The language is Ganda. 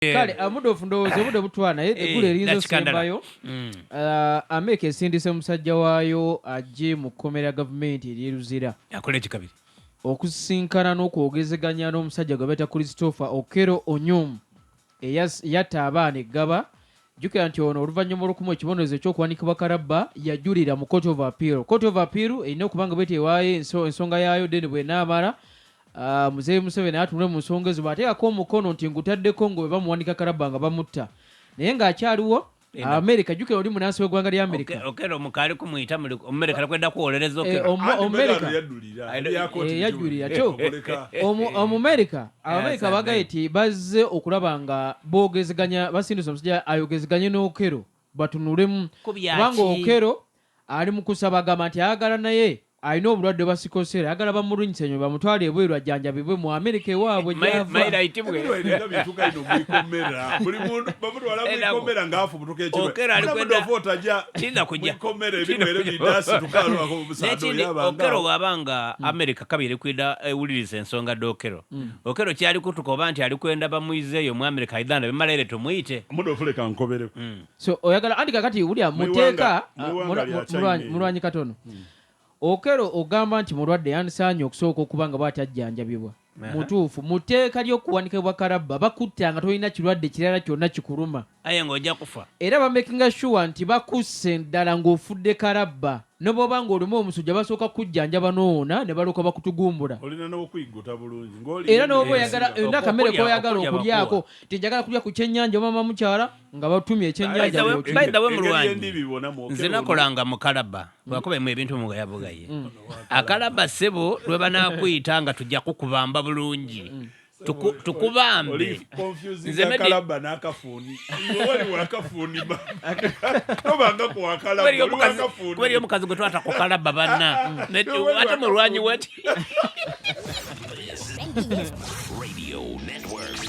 Kale amudofu ndowooza obudde butwala naye Eh, eggulu eriyinza dakika ndala. osembayo. Amerika esindise musajja waayo ajje mu kkomera gavumenti ery'e Luzira Akola ekikabiri. Okusisinkana n'okwogezeganya n'omusajja gwe bayita Christopher Okello Onyum eyatta abaana e Ggaba. Jjukira nti ono oluvannyuma olw'okumuwa ekibonerezo eky'okuwanikibwa kalabba yajulira mu Court of Appeal. Court of Appeal erina okuba nga bweti ewaayo ensonga yaayo, then bw'enaamala Muzeeyi Museveni atunule mu nsonga ezo bw'ateekako omukono nti ngutaddeko nga bwe bamuwanika kalabba nga bamutta naye ng'akyaliwo. Amerika, jjukira oli munansi w'eggwanga lya Amerika. Okello mukaali kumuyita muli Omumerika alikwenda kuwolereza Eh, Okello. Anti Omumerika. Megano yaddulira, ebya kooti Yajulira, bijulira. kyo. Okuleka. Omumerika, Abamerika Yes, bagaye nti bazze okulaba nga boogezeganya, basindise omusajja ayogezeganye n'Okello batunulemu Ku bya kubanga ki? Okello ali mu kusaba, agamba nti ayagala naye alina obulwadde bwa sickle cell, ayagala bamulunyise nyo bamutwale ebweru ajjanjabibwe mu Amerika ewaabwe gyava. Mayira ayitibwe. Ebirwaire nga bituuka ino mwikomera buli muntu bamutwala Era mwikomera ng'afubutuka ekiro. Okello ali kwenda- Omudofu otajja Kiyinza kujja. mwikomera Kiyinza ebirwaire kujja. bidasituka alwako omusaada N'ekindi, oyo abanga Okello bw'aba nga Amerika kabiri kwida ewuliriza ensonga d'Okello. Okello kyali kutuka oba nti ali kwenda bamuyizeeyo mu Amerika aidhanda bimala tumuyite. Omudofu leka nkobereko. So oyagala anti kakati wulya Mu muteeka mu iwanga lya China eyo. Mulwanyi katono. Okello ogamba nti mulwadde, yandisaanye okusooka okuba nga bwati ajjanjabibwa. Mutuufu, mu tteeka ly'okuwanikibwa kalabba bakutta nga tolina kirwadde kirala kyonna kikuluma. Aye ng'ojja kufa. Era bamakinga sure nti bakusse ddala ng'ofudde kalabba, ne bw'oba ng'olimu omusujja basooka kujjanjaba n'owona ne balyoka bakutugumbula. Olina n'okwigguta bulungi ng'oli Era n'oba oyagala yonna akamere koyagala Okulya okulyako bakuwa. Ti njagala kulya ku kyennyanja mama mukyala nga batumye ekyennyanja bw'otyo. By the way, Engeri mulwanyi endibibonamu, Okello nze nakolanga mu kalaba lwakubemu ebintu mugayabugaye akalaba ssebo lwe banakuyita nga tujja kukubamba bulungi. Tukubambe. Oli confusing Nze akalaba n'akafuuni. Iwe wali wakafuuni tobanga ku wakalaba Kubera oli kuba eriyo wakafuuni. Omukazi gwe twata ku kalaba banna Wali ate mulwanyi wati. Radio Network.